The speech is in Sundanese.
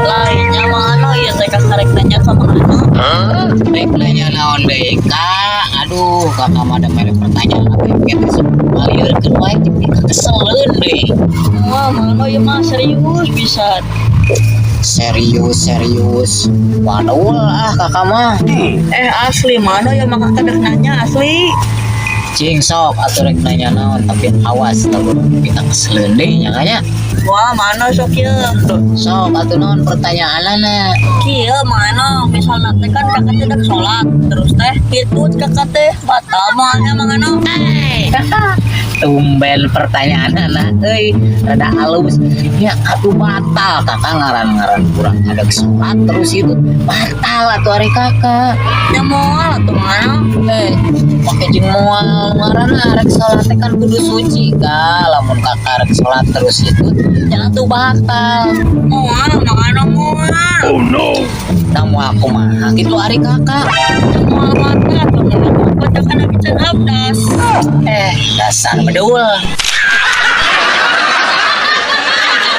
Lainnya Mang Ano ya, teh karek nanya ka Mang Ano. Rek nanya naon deui, Kak? Aduh, Kakak mah ada mere pertanyaan apa yang kita malieurkeun wae jadi keseleun deui. Wah, Mang Ano ya mah serius bisa. Serius, serius. Waduh ah, Kakak mah. Eh, asli Mang Ano ya mah, kakak dek nanya asli. Cing, sok atuh rek nanya naon, tapi awas lamun kita keseleun deui nya nya. Wah, Mang Ano, sok ya. Sok atuh, naon pertanyaanana? Kieu, Mang Ano, misalnya teh kan kakak teh dek sholat terus teh hitut kakak teh, batal moalnya, Mang Ano? Tumben pertanyaanana euy rada halus ya. Atuh batal, Kakak. Ngaran-ngaran kurang ada sholat terus itu batal atuh ari Kakak. Ya moal atuh, Mang Ano. Eh, pake jeung moal. Ngaranna rek sholat teh kan kudu suci, Kak. Lamun Kakak rek sholat terus itu ya atuh batal. Moal, Mang Ano, moal. Nah, moal kumaha gitu ari Kakak? Ya moal batal atuh, menurut aku kan bisa abdas. Eh, dasar bedul.